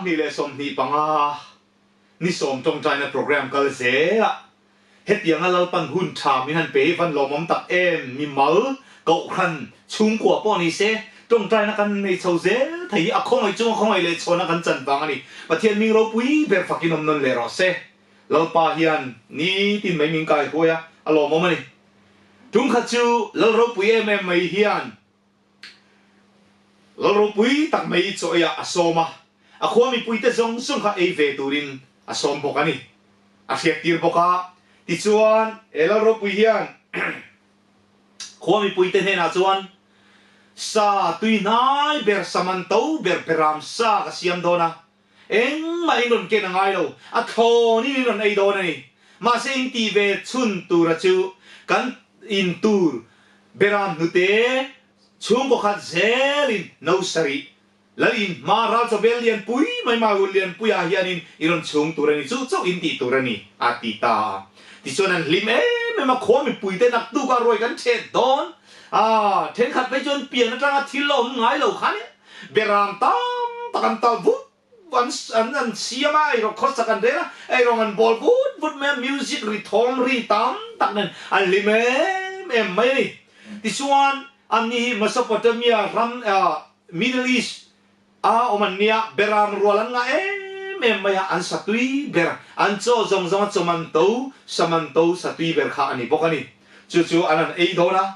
2025 ni sawm tawngtaina programme kal zelah hetianga Lalpan hun tha min han pe hi van lawmawm tak em? Mimal, kohhran, chhungkua pawh ni se tawngtaina kan nei chho zel thei hi a khawngaih chunga khawngaih leh chhawn a kan chan vang a ni. Pathian ming ropui ber fakin awm nawn leh rawh se. Lalpa hian nitin mai min kai hruai a, a lawmawm a ni. Tum khat chu Lal ropui em em mai hian Lal ropui tak mai chaw eiah a sawm a, a khua mipuite zawng zawng kha ei ve turin a sawm bawk a ni. A hriattir bawk a, tichuan he Lal ropui hian khua mipuite hnenah chuan, Sa tui hnai ber, sa man to ber beram sa ka siam dawn a, Engmah in rawn ken a ngai lo, a thlawnin in rawn ei dawn a ni. Mahse in tih ve chhun tura chu kan in tur beram hnute chhungkaw khat zelin no sarih lal in hma ral chawbel lianpui mai Maul lianpuiah hianin i rawn chhung tur a ni, chu chauh in tih tur a ni, a ti ta a. Tichuan an hlim em em a, khua mipuite naktuk a ruai kan thet dawn a, thenkhat phei chuan pian atanga thil a awm ngai lo khan Beram tam tak an tal vut an an an siam a, eirawng khawsak an rel a, eirawng an bawl vut vut mai a, music ri thawm ri tam tak nen an hlim em em mai a ni. Tichuan anni hi Mesopotamia ram Middle East a awm an nia, beram rual an ngah em em mai a, an sa tui ber, an chaw zawng zawng a chaw man to, sa man to, sa tui ber kha a ni bawk a ni. Chu chu an han ei dawn a,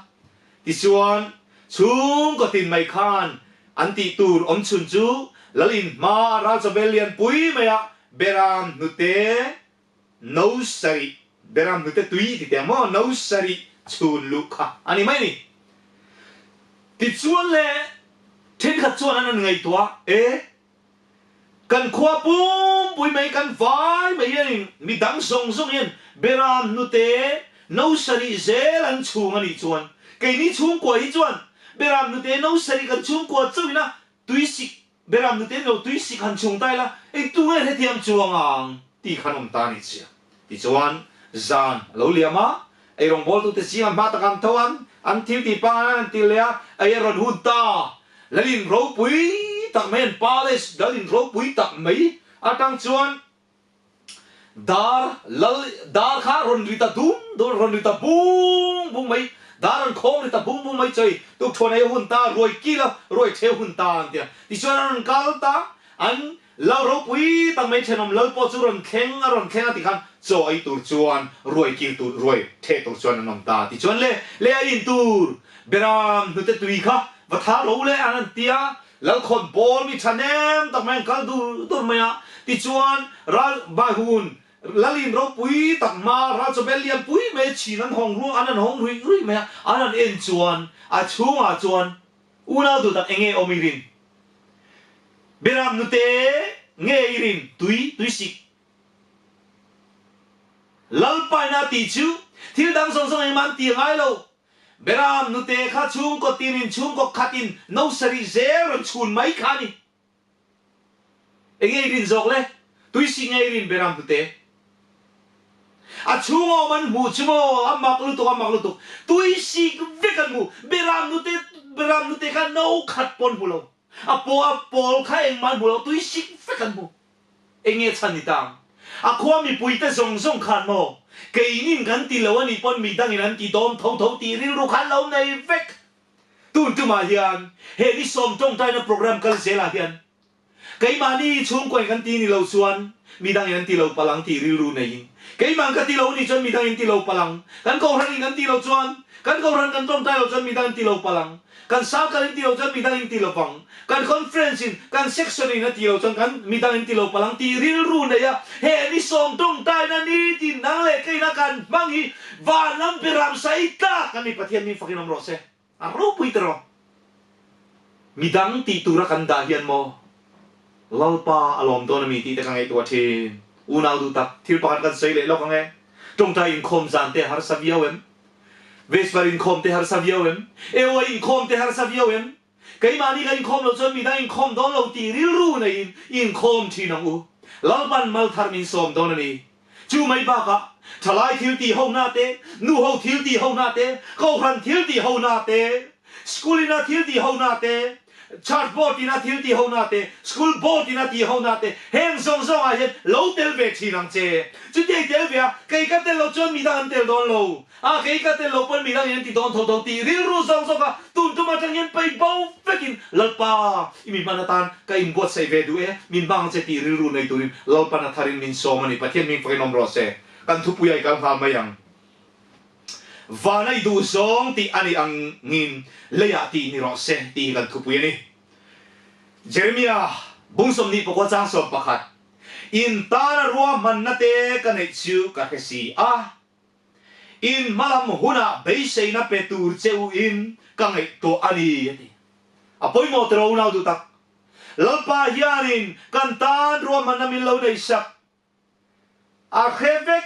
Tichuan, chhungkaw tin mai khan an tih tur awm chhun chu Lalin hma ral chawbel lian pui maia Beram hnute no sarih, Beram hnute tui ti teh maw, no sarih chhun luh kha a ni mai a ni. Tichuan le thenkhat chuan an han ngaihtuah e, Kan khua pumpui mai, kan vai mai hianin mi dang zawng zawng hian Beram hnute no sarih zel an chhung a nih chuan keini chhungkua hi chuan Beram hnute no sarih kan chhungkua chauhin a tuisik Beram hnute no tuisik han chhung ta ila engtu nge hrethiam chuang ang tih khan awm ta a nih chiang. Tichuan zan a lo liam a, ei rawngbawltute zingah hma taka an tho an, an thil tih pangai an ti leh a, ei a rawn hun ta. Lalin ropui tak mai an palace Lalin ropui tak mai atang chuan dar lal dar kha rawn ri ta dum dum rawn ri ta bung bung mai, dar an khawng ri ta bung bung mai chawi tukthuan ei a hun ta, ruai kil a ruai theu hun ta an ti a. Tichuan an rawn kal ta, an Lal ropui tak mai thenawm lal pawh chu rawn thleng a rawn thleng a tikhan chaw ei tur chuan ruai kil tur ruai theh tur chuan an awm ta tichuan le le a in tur Beram hnute tui kha va tha ro le an an ti a lal khawn pawl mi thahnem tak mai an kal dur dur mai a tichuan ral Baihun lal in ropui tak hma ral chawbel lian pui mai chhin an hawng ruang an an hawng ruih ruih mai a an han en chuan a chhungah chuan unau duh tak enge awm i rin Beram nute nge i rin tui tuisik Lalpaina tih chu thil dang zawng zawng engmah an ti a ngai lo. Beram nute kha chhungkaw tinin chhungkaw khatin no sarih zel rawn chhun mai kha a ni. Enge i rin zawk le? Tuisik nge i rin Beram nute? A chhunga awm an hmuh chu maw? A mak lutuk, a mak lutuk. Tuisik vek an hmu. Beram nute, Beram nute kha no khat pawn hmu lo. A paw a pawl kha engmah an hmu lo, tuisik vek an hmu. Eng nge chhan ni ta ang? A khua mipuite zawng zawng khan maw? Keinin kan ti lo a nih pawn midangin an ti dawm tho tho tih rilru kha an lo nei vek. Tun tumah hian he ni sawm tawngtaina programme kal zelah hian Keimahni chhungkaw in kan ti ni lo chuan midang in an ti lo palh ang tih rilru neiin keimah ka ti lo nih chuan midang in ti lo palh ang, kan kohhran in kan ti lo chuan kan kohhran kan tawngtai lo chuan midang in ti lo palh ang, kan circle in ti lo chuan midang in ti lo vang, kan conference in kan section in a ti lo chuan kan midang in ti lo palh ang tih rilru nei a he ni sawm tawngtaina ni tin nang leh keina kan hmang hi van lam beram sai tlak a ni Pathian min fakin awm rawh se. A ropui ta rawh. Midang tih tura kan dah hian maw Lalpa a lawm dawn a mi tih te ka ngaihtuah thin. Unau duh tak, thil pakhat kan sawi leh lawk ang e. Tawngtai inkhawm zan te harsa viau em? Vesper inkhawm te harsa viau em? Eua inkhawm te harsa viau em? Keimahni ka inkhawm loh chuan midang inkhawm dawn lo tih rilru neiin inkhawm thin ang u. Lalpan mal thar min sawm dawn a ni. Chu mai bakah thalai thil tih ho na te, nu ho thil tih ho na te, kohhran thil tih ho na te, school ina thil tih ho na te, Church board ina thil tih ho na te, School board ina tih ho na te, heng zawng zawng ah hian lo tel ve thin ang che. Chutia i tel ve a, kei ka tel lo chuan midang an tel dawn lo. A, kei ka tel lo pawn midang in an ti dawn tho tho tih rilru zawng zawng kha tun tum atang hian pei bo vekin Lalpa i mi hman atan ka inbuatsaih ve duh e, min hmang ang che tih rilru nei turin Lalpan a tharin min sawm a ni. Pathian hming fakin awm rawh se. Kan thupui a i kal nghal mai ang. Vana i duh zawng tih a nih angin leiah tih ni rawh se tih hi kan thupui a ni. Jeremia bung 24 chang 11, In tana ruahmanna te ka neih chu ka hre si a, in hmalam hunah beiseina pe tur che u in ka ngaihtuah a ni, a ti. A pawimawh tiraw unau duh tak? Lalpa hianin kan tan ruahmanna min lo neihsak A hre vek,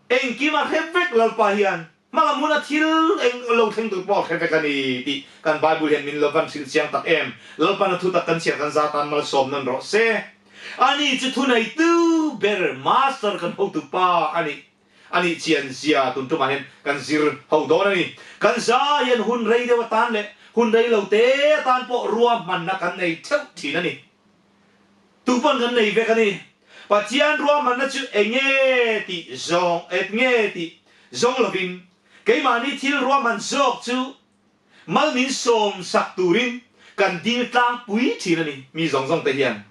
engkim a hre vek Lalpa hian hmalam huna thil eng lo thleng tur pawh a hre vek a ni tih kan Bible hian min lo van hrilh chiang tak em. Lalpan a thutak kan chhiar kan za tan malsawm nawn rawh se. Ani chu thuneitu ber Master kan hotu pa a nih a nih chian zia tun tumah hian kan zir ho dawn a ni. Kan za hian hun rei deuh atan leh hun rei lo te atan pawh ruahmanna kan nei theuh thin a ni. Tu pawn kan nei vek a ni. Pathian ruahmanna chu enge tih zawng enge tih zawng lovin keimahni thil ruahman zawk chu mal min sawm sak turin kan dil tlangpui thin a ni mi zawng zawng te hian.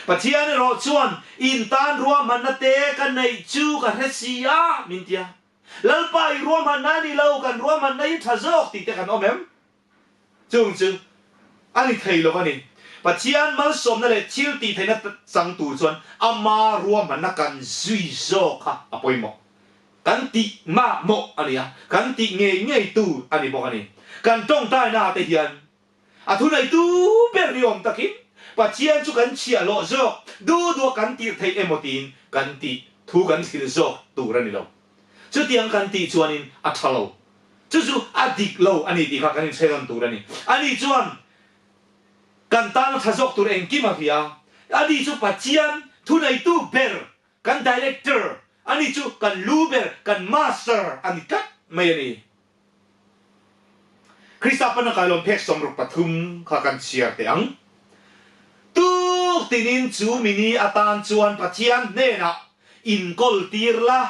Pathian erawh chuan in tan ruahmanna te ka neih chu ka hre si a min tia. Lalpa i ruahmanna a ni lo kan ruahmanna hi tha zawk tih te kan awm em? Chung chu a ni thei lo a ni. Pathian malsawmna leh thil tih theihna chang tur chuan ama ruahmanna kan zui zawk kha a pawimawh. Kan tih mahmawh a ni a, kan tih ngei ngei tur a ni bawk a ni. Kan tawngtaina te hian a thuneitu ber ni awm takin Pathian chu kan chhiahhlawh zawk, duh duh a kan tirh theih emaw tiin kan tih thu kan thlir zawk tur a ni lo. Chutiang kan tih chuanin a tha lo. Chu chu a dik lo a ni tih kha kan inhre nawn tur a ni. Ani chuan kan tana tha zawk tur engkim a hria. Ani chu Pathian thuneitu ber, kan director, ani chu kan lu ber, kan master a ni tlat mai a ni. Krista pana kailawm phek 63 kha kan chhiar teh ang. Tuk tinin chu mini atan chuan Pathian hnenah inkawl tir la.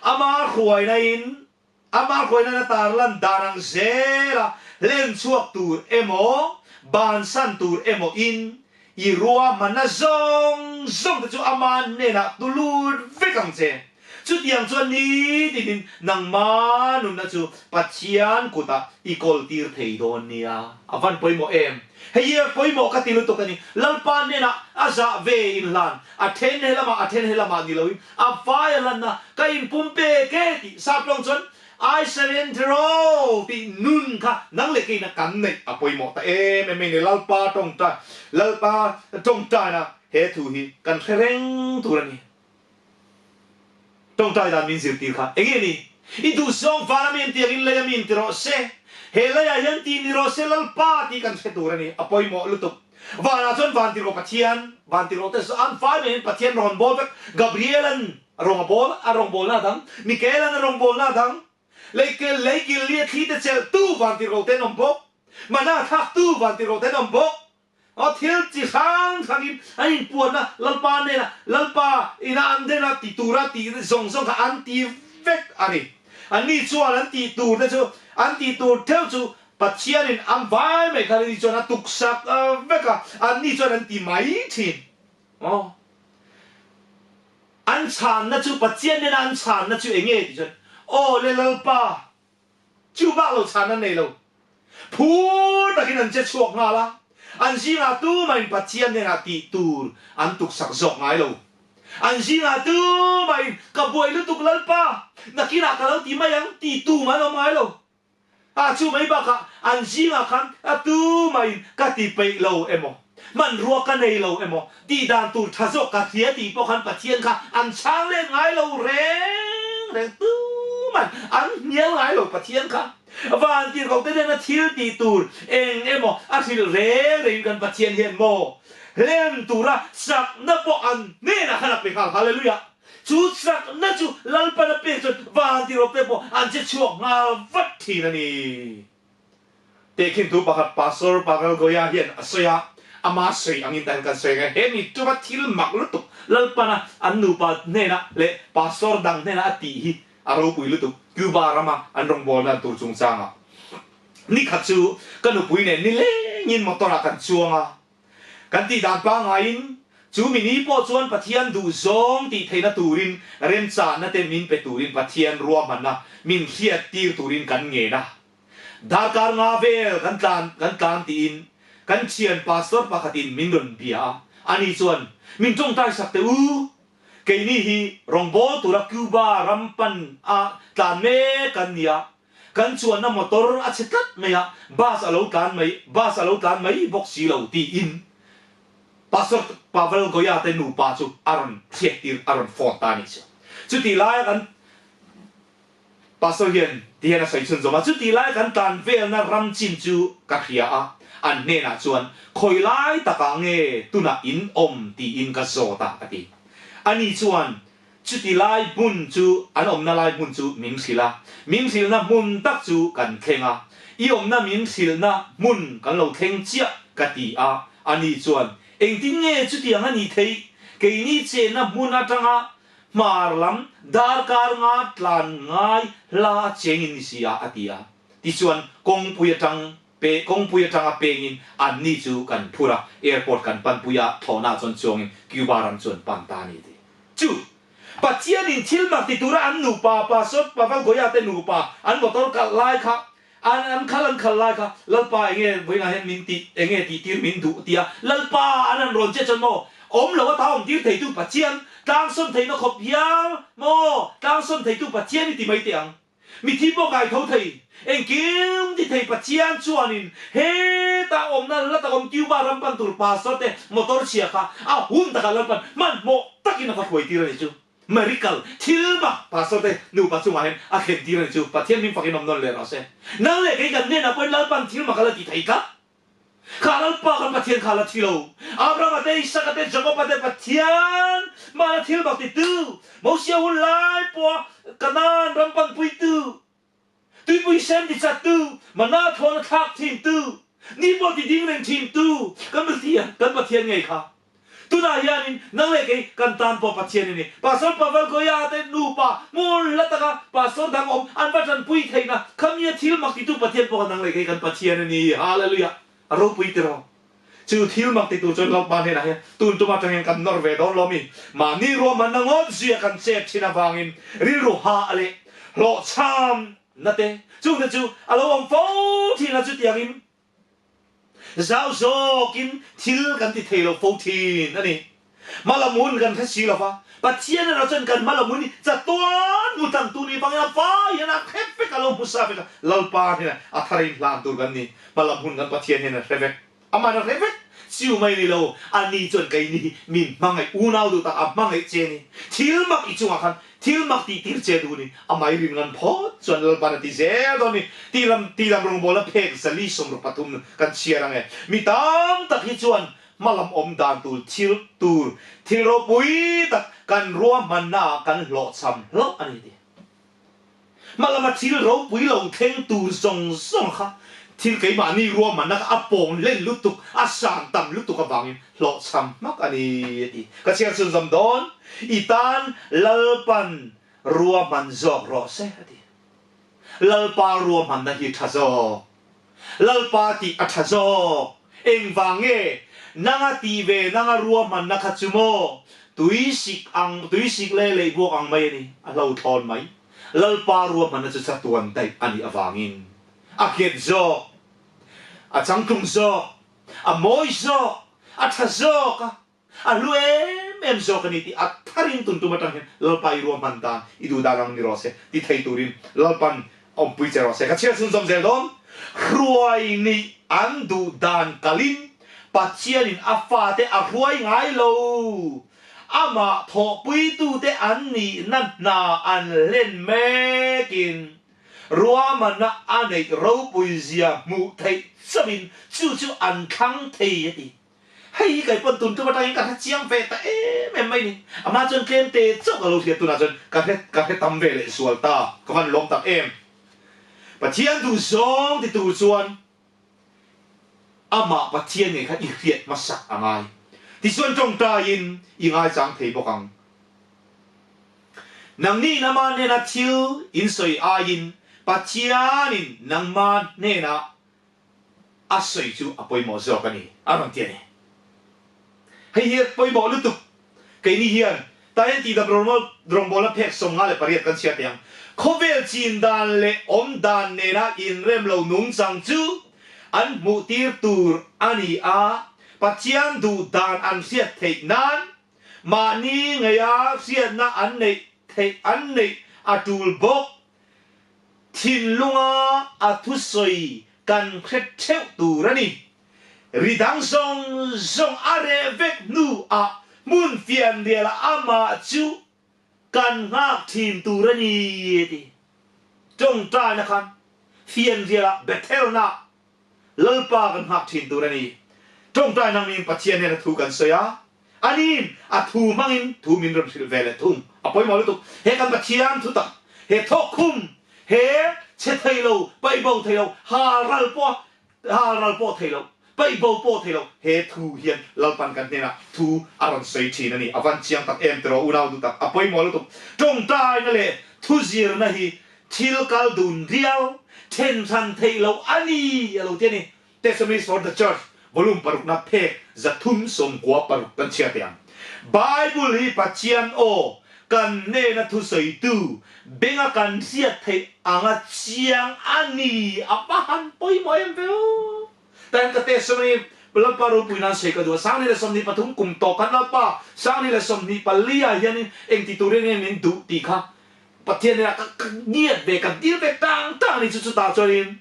Ama hruaina in ama hruaina in a tarlan dan ang zela hlen chhuak tur emaw, bansan tur emaw in i ruahmanna zawng zawng te chu ama hnenah tu lut vek ang che. Chutiang chuan nitin in nangma nunna chu Pathian kutah i kawl tir thei dawn nia. A van pawimawh em? Hei hi a pawimawh ka ti lutuk a ni. Lalpa hnenah a zah ve inhlan, a then he lamah a then he lamah ni loin A vai a lanna ka inpum pek e tih sap tawng chuan I surrender all tih nun kha nang leh keina kan neih a pawimawh ta em em mai ni. Lalpa tawngtai, Lalpa tawngtaina he thu hi kan hre reng tur a ni. Tawngtai dan min zirtir kha enge ni? I duhzawng van a mi an tiangin lei a mi inti rawh se, he leiah hian tih ni rawh se Lalpa tih kan hre tur a ni. A pawimawh lutuk. Vanah chuan Vantirhkoh Pathian, Vantirhkoh te an fai mai in Pathian rawn bawl vek, Gabriel-an a rawng a bawl, a rawngbawlna a dang, Mikael-an a rawngbawlna a dang, Leikel, leikil li a thli te chelhtu Vantirhkoh te an awm bawk, Mana thlaktu Vantirhkoh te an awm bawk. Aw thil chi hrang hrangin an inpuanna Lalpa hnenah, Lalpa ina an hnena ti tura tih zawng zawng kha an ti vek a ni. Anni chuan an tih tur te chu, an tih tur theuh chu Pathianin an vai mai kha ni chuan a tuksak vek a, anni chuan an ti mai thin. Aw. An chhanna chu, Pathian nena an chhanna chu enge tih chuan, Aw le Lalpa, chu bak lo chhanna nei lo. Phur takin an che chhuak nghal a, an zingah tumahin Pathian hnenah tih tur an tuksak zawk ngai lo. An zingah tumahin, Ka buai lutuk Lalpa, nakinah ka lo ti mai ang ti tum an awm ngai lo. A chu mai bakah an zingah khan a tumahin ka ti peih lo emaw, hmanrua ka nei lo emaw, tih dan tur tha zawk ka hria tih pawh khan Pathian kha an chhang let ngai lo reng reng tuman an hnial ngai lo Pathian kha vantirhkoh te nena thil tih tur eng emaw a hrilh reng rengin kan Pathian hian maw hlen tura sakna pawh an hnenah khan a pe nghal Hallelujah. Chu chakna chu Lalpan a pek chuan van tirhawp te pawh an che chhuak nghal vat thin a ni. Tehkhintu pakhat Pastor Pavel Goya hian a sawi a, ama sawi angin tah hian kan sawi ang e. He mi tuma thil mak lutuk Lalpana an nupa hnenah leh Pastor dang hnenah a tih hi a ropui lutuk Cuba rama an rawngbawlna tur chungchangah. Nikhat chu ka nupui nen nilengin motor ah kan chuang a, kan tih dan pangaiin chu mi ni pawh chuan Pathian duh zawng tih theihna turin remchahna te min pe turin Pathian ruahmanna min hriat tir turin kan ngen a. Darkar nga vel kan tlan kan tlan tiin kan thian pastor pakhatin min rawn bia a, ani chuan min tawngtai sak teh u, keini hi rawngbâwl tura Cuba ram pan a tlan mek kan ni a, kan chuanna motor a chhe tlat mai a, bus a lo tlan mai bus a lo tlan mai bawk si lo tiin Pastor Pavel Goya te nupa chu a rawn hriattir a rawn phone ta a nih chu. Chutih laia kan Pastor hian ti hian a sawi chhunzawm a, Chutih lai kan tlan velna ram chin chu ka hria a, an hnenah chuan khawi lai takah nge tunah in awm tiin ka zawt a, a ti. Ani chuan chuti lai hmun chu an awmna lai hmun chu min hrilh a, min hrilhna hmun tak chu kan thleng a, i awmna min hrilhna hmun kan lo thleng chiah ka ti a, ani chuan engtin nge chutiang a nih theih, keini chenna hmun atanga Hmar lam darkar nga tlan ngai hla a cheng in ni si a, a ti a. Tichuan kawngpui atang pe kawngpui atanga pengin anni chu kan phur a, airport kan panpui a, thlawhna chuan chuangin Cuba ram chu an pan ta a ni ti. Chu Pathianin thil mak ti tura an nupa Pastor Pavel Goya te nupa an motor kalh lai kha An an khal an khal lai kha Lalpa enge vawiinah hian min tih enge tih tir min duh tia Lalpa an han rawn che chuan maw awm lo ata awm tir theitu Pathian tlangsawn theihna khawp hial maw tlangsawn theitu Pathian i ti mai teh ang mithi pawh kai tho thei engkim ti thei Pathian chuanin hetah awmna la tak awm Cuba ram pan tur pastor te motor chhia kha a hun takah Lalpan hmanhmawh takin a va hruai tir a nih chu. Miracle, thil bak pastor te nupa chungah hian a thlen tir a ni chu Pathian min fakin awm nawn leh rawh se. Nang leh kei kan hnenah pawhin Lalpan thil mak a la ti thei tlat. Kha Lalpa kan Pathian kha a la thi lo. Abrahama te, Isaka te, Jakoba te Pathian mahna thil mak titu, Mosia hun lai pawha Kanaan ram panpuitu, Tuipui sen ti chattu, mana thawn a thlak thintu, ni pawh ti ding reng thintu kan Pathian, kan Pathian ngei kha. Tunah hianin nang leh kei kan tan pawh Pathian i ni. Pastor Pavel Goya te nupa hmur hla taka pastor dang awm an va tanpui theihna khamia thil mak titu Pathian pawh kha nang leh kei kan Pathian a ni. Hallelujah! A ropui tiraw? Chu thil mak titu chuan Lalpa hnenah hian tun tum atangin kan nawr ve dawn lo mi? Mahni ruahmanna ngawt zuia kan chet thin avangin rilru hah leh hlawhchham na te chungte chu a lo awm fo thin a, chutiangin zau zawkin thil kan ti thei lo fo thin a ni. Hmalam hun kan hre si lo va, Pathian erawh chuan kan hmalam hun hi chatuan hmu tlang tu ni vangin a vai hian a hre vek a lo hmu sa vek a, Lalpa hian a thar in hlan tur kan ni. Hmalam hun kan Pathian hian a hre vek, Aman a hre vek chiu mai ni lo, ani chuan keini hi min hmangaih unau duh tak a hmangaih che ni, thil mak i chungah khan thil mak tih tir che duh ni, amai rin ngan phawt chuan Lalpan a ti zel dawn ni, tilam tilam rawngbawlna phek 433 kan chhiar ang e, mi tam tak hi chuan Hmalam awm dan tur thil tur thil ropui tak kan ruahmanna ah kan hlawhchham hlauh a ni ti. Hmalama thil ropui lo thleng tur zawng zawng kha thil keimahni ruahmanna kha a pawng len lutuk, a san tam lutuk avangin hlawhchham hmak a ni a ti. Ka chhiar chhunzawm dawn, I tan Lalpan ruahman zawk rawh se a ti. Lalpa ruahmanna hi tha zawk. Lalpa tih a tha zawk. Engvang nge? Nanga tih ve nanga ruahmanna kha chu maw? Tuisik ang, tuisik leh leihbuak ang mai a ni, a hlo thlawn mai. Lalpa ruahmanna chu chatuan daih a nih avangin a nghet zawk, a changtlung zawk, a mawi zawk, a tha zawk a. A hlu em em zawk a ni tih a tharin tun tum atang hian Lalpa i ruahman dan, i duh dan ang ni rawh se ti thei turin Lalpan awmpui che rawh se. Ka chhiar chhunzawm zel dawn. Hruai nih an duh dan kalin Pathianin a fate a hruai ngai lo. Amah thawhpuitute an nihna hna an hlen mekin ruahmanna a neih ropui zia hmuh theih chauhin chu chu an thlang thei a ti. Hei hi kei pawn tun tum atangin ka hre chiang ve ta em em mai ni. Amah chuan tlem te chauh ka lo hriat tunah chuan ka hre ka hre tam ve leh sual ta, ka van lawm tak em. Pathian duh zawng ti tur chuan Amah Pathian ngei kha i hriat hmasak a ngai. Tichuan tawngtaiin i ngaichang thei bawk ang. Nangniin ama hnena thil in sawi aiin Pathianin nangma hnena a sawi chu a pawimawh zawk a ni, a rawn ti a ni. Hei hi pawimawh lutuk. Keini hian Taien tihdam rawngbawlna phek 58 kan chhiar thei ang. Khawvel chin dan leh awm dan nena inrem lo nungchang chu an hmuh tir tur a ni a, Pathian duh dan an hriat theih nan mahni ngeia hriatna an neih theih an neih a tul bawk. Thinlunga a thusawi kan hre theuh tur a ni. Ri dang zawng zawng a reh vek hnu ah hmun fianrial ah amah chu kan nghak thin tur a ni a ti. Tawngtaina khan fianrial ah Bethelna ah Lalpa kan nghak thin tur a ni. Tawngtaina hmingin Pathian hnena thu kan sawi a, aniin a thu hmangin thu min rawn hrilh ve leh thung. A pawimawh lutuk. He kan Pathian thutak, he thawkkhum, he chhe thei lo, paih bo thei lo, hal ral pawh a Hal ral pawh thei lo, paih bo pawh thei lo, he thu hian Lalpan kan hnenah thu a rawn sawi thin a ni. A van chiang tak em tiraw unau duh tak, a pawimawh lutuk. Tawngtaina leh thuzirna hi thil kal dun riau, then hran theih loh a ni a lo ti a ni. Testimonies for the Church, Volume parukna phek 396 kan chhiar thei ang. Bible hi Pathian aw kan hnena thusawitu benga kan hriat theih anga chiang a ni a va han pawimawh em ve aw. Tan ka testimony Lalpa ropui nan sawi ka duh a, 2023 kum tawp khan Lalpa 2024 ah hianin engti turin nge min duh tih kha Pathian hnenah ka ka ngiat ve ka dil ve tang tang a ni chu chutah chuanin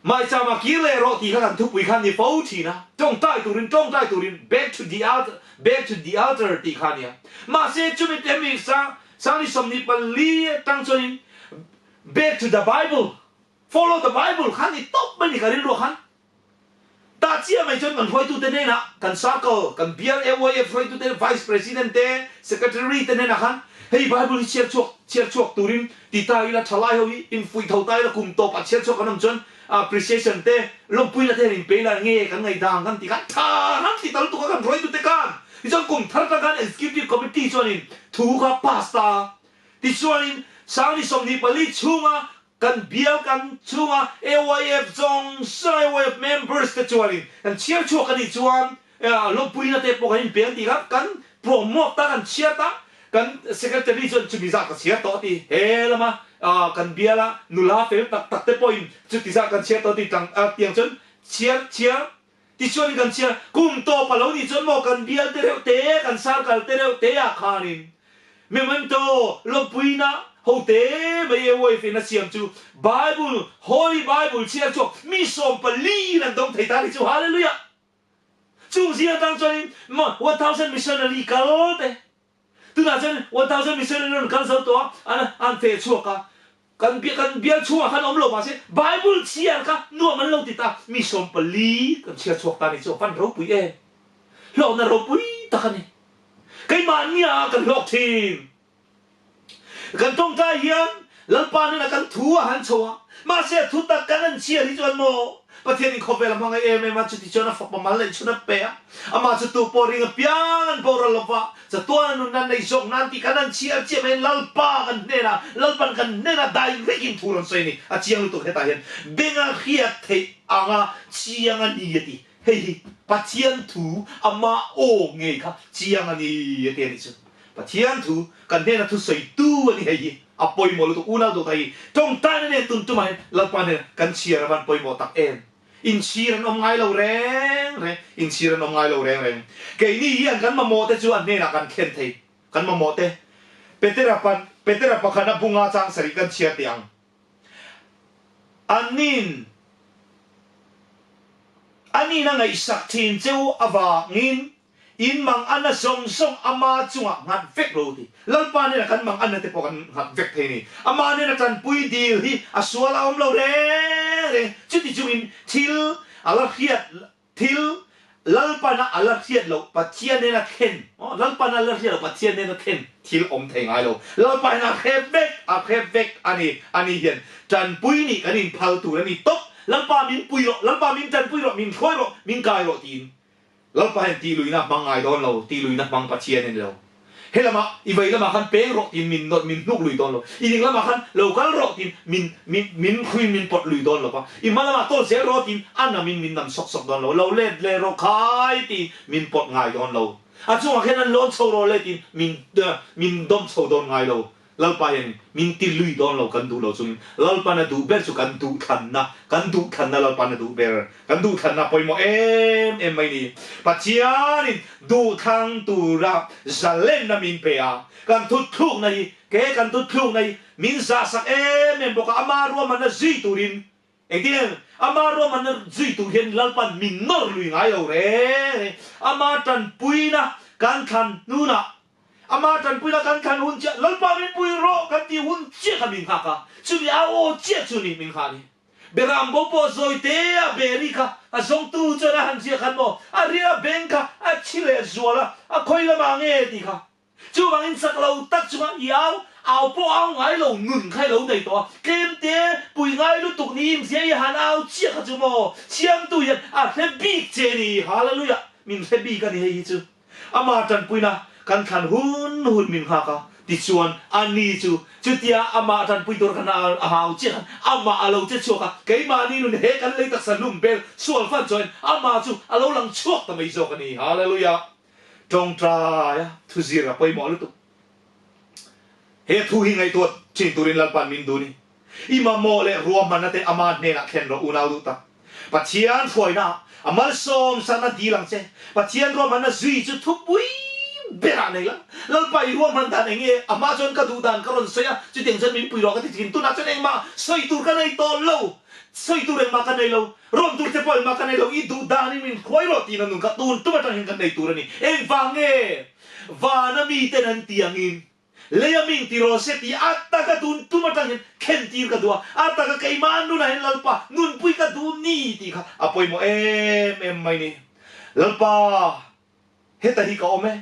Maichama kir leh rawh tih kha kan thupui kha ni fo thin a, tawngtai turin tawngtai turin back to the altar back to the altar tih kha a nia. Mahse chumi hemi sang sangni 24 atang chuanin back to the bible follow the bible kha ni tawp mai ni ka rilruah khan. Tah chiah mai chuan kan hruaitute hnenah kan circle kan bial AYF hruaitute vice president te secretary te hnenah khan hei bible hi chhiar chhuak chhiar chhuak turin Ti ta ila thalai ho hi infuih tho ta ila kum tawp ah chhiar chhuak kan awm chuan appreciation te lawmpuina te hian in pe ila nge kan ngaidang kan ti khan tha ram ti ta lutuk a kan hruaitu te khan tichuan kum thar tang khan executive committee chuanin thu kha pass ta tichuanin 2024 chhunga kan bial kan chhunga AYF zawng zawng AYF members te chuanin kan chhiar chhuak a nih chuan Lawmpuina te pawh kan inpe an tih kha kan promote ta kan chhiar ta kan secretary chuan chumi zah ka chhiar tawh a ti he lama kan biala nula fel tak tak te pawhin chuti zah kan chhiar tawh a ti tlang tiang chuan chhiar chhiar tichuanin kan chhiar kum tawp a lo nih chuan maw kan bial te reuh te kan circle te reuh te ah khanin memento lawmpuina ho te mai e wife in a siam chu bible holy bible chhiar chhuak mi 14 in an dawng thei ta ni chu hallelujah. Chung zing atang chuanin 1000 missionary kal te, tunah chuan 1000 missionary rawn kal zo tawh a, an an feh chhuak a, kan kan bial chhungah khan awm lo mahse Bible chhiar kha nuam an lo ti ta, mi 14 kan chhiar chhuak ta ni chu a van ropui em, hlawkna ropui tak a ni. Keimahnia kan hlawk thin. Kan tawngtai hian Lalpa hnenah kan thu a han chho a, mahse a thu tak kan han chhiar hi chuan maw Pathianin khawvel a hmangaih em em a, chuti chuan a fapa mal neih chhun a pe a, amah chu tu pawh ring apiang an boral lo va, chatuan a nunna nei zawk nan tih kan han chhiar chiah mai Lalpa kan hnenah, Lalpan kan hnenah direct in thu rawn sawi a ni, a chiang lutuk hetah hian benga hriat theih anga chiang a ni a ti, hei hi Pathian thu ama aw ngei kha chiang a ni a ti a nih chu. Pathian thu kan hnena thu sawi tu a ni hei hi a pawimawh lutuk unau duhta hi tawngtaina nen tun tumah hian Lalpa hnena kan chhiar a van pawimawh tak em inchhir an awm ngai lo reng reng inchhir an awm ngai lo reng reng keini hian kan mamawh te chu a hnenah kan thlen thei kan mamawh te Petera pan Petera pakhana bunga chang sarih kan chhiar teh ang Anin anin a ngaihsak thin cheu avangin In mang anna zawng zawng ama chungah nghat vek lo ti. Lalpa nena kan mang anna te pawh kan nghat vek thei ni. Ama nena tanpui dil hi a sual a awm lo reng reng. Chuti chungin thil a la hriat thil Lalpana a la hriat loh Pathian nena thlen aw Lalpana a la hriat loh Pathian nena thlen thil awm thei ngai lo. Lalpa hian a hre vek a hre vek a ni. Ani hian tanpui nih kan inphal tur a ni tawp. Lalpa min pui rawh, Lalpa min tanpui rawh, min hruai rawh, min kai rawh tiin Lalpa hian tih luihna hmang ngai dawn lo, tih luihna hmang Pathian a ni lo. He lamah i vei lamah khan peng rawh tiin min nawt, min hnuk lui dawn lo. I ding lamah khan lo kal rawh tiin min, min, min hruiin min pawt lui dawn lo va. I hma lamah tawl zel rawh tiin a namin min nam sawk sawk dawn lo. Lo let leh rawh khai tiin min pawt ngai dawn lo. A chungah khian an lawn chho rawh le tiin min, min dawm chho dawn ngai lo. Lalpa hian min ti lui dawn lo kan duh lo chungin Lalpan a duh ber chu kan duhthlanna, kan duhthlanna Lalpan a duh ber, kan duhthlanna a pawimawh em em mai ni. Pathianin duhthlang tura zalenna min pe a, kan thutthlukna hi, ke kan thutthlukna hi min zahsak em em bawk a, ama ruahmanna zui turin Engtin? Ama ruahmanna zui tur hian Lalpan min nawr lui ngai lo reng reng. Ama tanpuina kan thlan hnunah, Ama tanpuina kan thlan hun chiah, Lalpa min pui rawh kan tih hun chiah kha min nghak a, chumi a aw chiah chu ni min nghah ni. Beram bo pawh zawi te a beri kha a zawngtu chuan a han ziah khan maw, a ria beng kha a chhi leh zual a, a khawi lamah nge tih kha. Chuvangin chak lo tak chunga i au, au pawh au ngai lo nun kha i lo nei tawh a, tlem te pui ngai lutuk niin zia i han au chiah kha chu maw, Siamtu hian a hre bik che ni, Hallelujah, min hre bik a ni hei hi chu. Ama tanpuina kan thlan hun hun min nghak a, tichuan a ni chu chutia amah tanpui tur khan a hau chiah khan amah a lo che chhuak a, keimahni nun he kan lei taksa hlum bel sual fan chuan amah chu a lo lang chhuak ta mai zawk a ni, Hallelujah. Tawngtaia thu zir a pawimawh lutuk. He thu hi ngaihtuah thin turin Lalpa'n min dun i, i mamawh leh ruahmanna te ama hnenah thlen rawh unau duh tak. Pathian hruaina a malsawm sakna dil ang che. Pathian ruahmanna zui chu thupui berah nei la. Lalpa i ruahman dan eng nge? A hma chuan ka duh dan ka rawn sawi a, chutiang chuan min pui rawh ka ti thin. Tunah chuan engmah sawi tur ka nei tawh lo. Sawi tur engmah ka nei lo. Rawn tur che pawh engmah ka nei lo, i duh danin min hruai rawh tiin a nun kha tun tum atang hian kan nei tur a ni. Engvang nge vana miten an ti angin leia min ti rawh se tih a taka tun tum atang hian thlen tir ka duh a, a taka keimah nunah hian Lalpa nunpui ka duh ni tih kha a pawimawh em em mai ni. Lalpa. Heta hi ka awm e,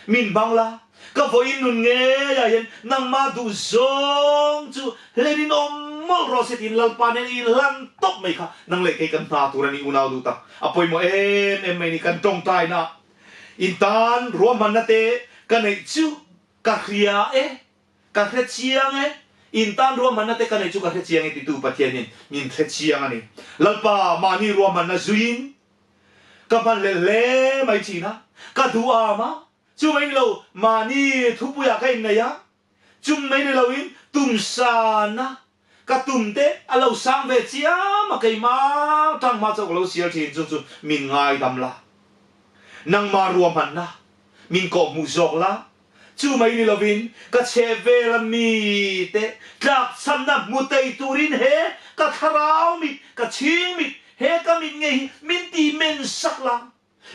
min hmang la, ka vawiin nun ngeiah hian nangmah duh zawng chu hlenin awm mawlh rawh se tiin Lalpa nen i inhlan tawp mai kha nang leh kei kan hna tur a ni unau duh tak. A pawimawh em em mai ni kan tawngtaina in tan ruahmanna te ka neih chu ka hria e, ka hre chiang e, in tan ruahmanna te ka neih chu ka hre chiang e titu Pathianin min hre chiang a ni. Lalpa mahni ruahmanna zuiin Ka hman leh hle mai thin a, ka duh am a, chu mai ni lo mahni thupuiah ka inneih a, chum mai ni loin tum sana ka tum te a lo sang ve chiam a, keimah tang hma chauh ka lo sial thin chu chu min ngaidam la, nangmah ruahmanna min kawhhmuh zawk la, Chu mai ni lovin ka chhehvel a mite tlakchhamna hmu thei turin he ka thlarau mit, ka chhing mit, he ka mit ngei hi min ti men sak la,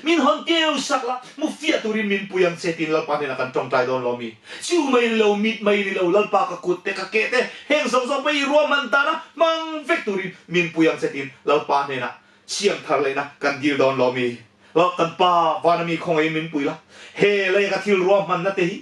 min hawn keu sak la, hmu fiah turin min pui ang che tiin Lalpa hnenah kan tawngtai dawn lo mi? Chu mai ni lo, mit mai ni lo, Lalpa ka kut te, ka ke te, heng zawng zawng pawh i ruahman dana hmang vek turin min pui ang che tiin Lalpa hnenah Siam thar lehna kan dil dawn lo mi? Lo, kan Pa vana mi khawngaihin min pui la, he lei ka thil ruahmanna te hi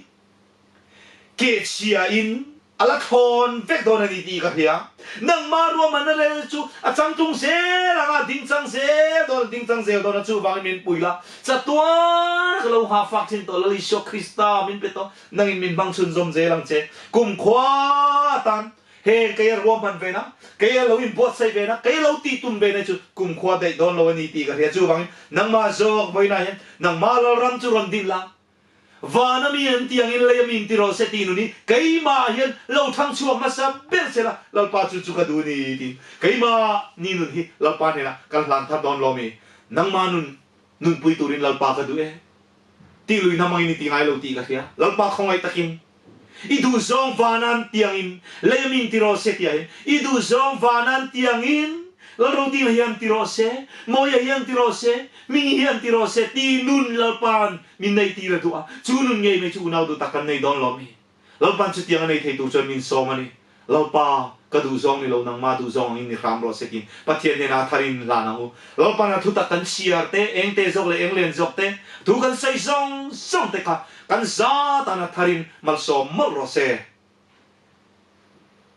kehchhia in a la thlawn vek dawn a ni tih ka hria. Nangmah ruahmanna rel chu a changtlung zel ang a, ding chang zel dawn a, ding chang zel dawn a, chuvangin min pui la, chatuan ka lo nghahfak thin tawh Lal Isua Krista min pe tawh, nangin min hmang chhunzawm zel ang che, kumkhua atan Heng kei a ruahman ve na, kei a lo inbuatsaih ve na, kei a lo tih tum ve na chu kumkhua daih dawn lo a ni tih ka hria. Chuvangin nangmah zawk vawiinah hian nangmah Lalram chu rawn din la, vana mi an tih angin lei a mi inti rawh se tih nun hi keimah hian lo thang chhuak hmasa ber se la, Lalpa chu chu ka duh a ni tiin keimah ni nun hi Lalpa hnenah kan hlan thar dawn lo mi? Nangmah nun nunpui turin Lalpa ka duh e tih lui hnam angin i ti ngai lo tih ka hria. Lalpa khawngaih takin I duhzawng vanan tiangin lei a min ti rawh se tiah hin i duhzawng vanan tiangin Lalrodinga hian ti rawh se, Mawia hian ti rawh se, Hmingi hian ti rawh se ti nun Lalpa'n min nei tir a duh a, chu nun ngei mai chu unau duh tak kan nei dawn lo mi? Lalpa'n chutiang a nei thei tur chuan min sawm a ni. Lalpa, ka duhzawng ni lo, nangmah duhzawng angin ni hram rawh se tiin Pathian hnenah a tharin hlan ang u. Lalpa'n a thutak kan chhiar te, eng te zawk leh eng len zawk te, thu kan sawi zawng zawng te kha kan za tan a tharin malsawm mawlh rawh se.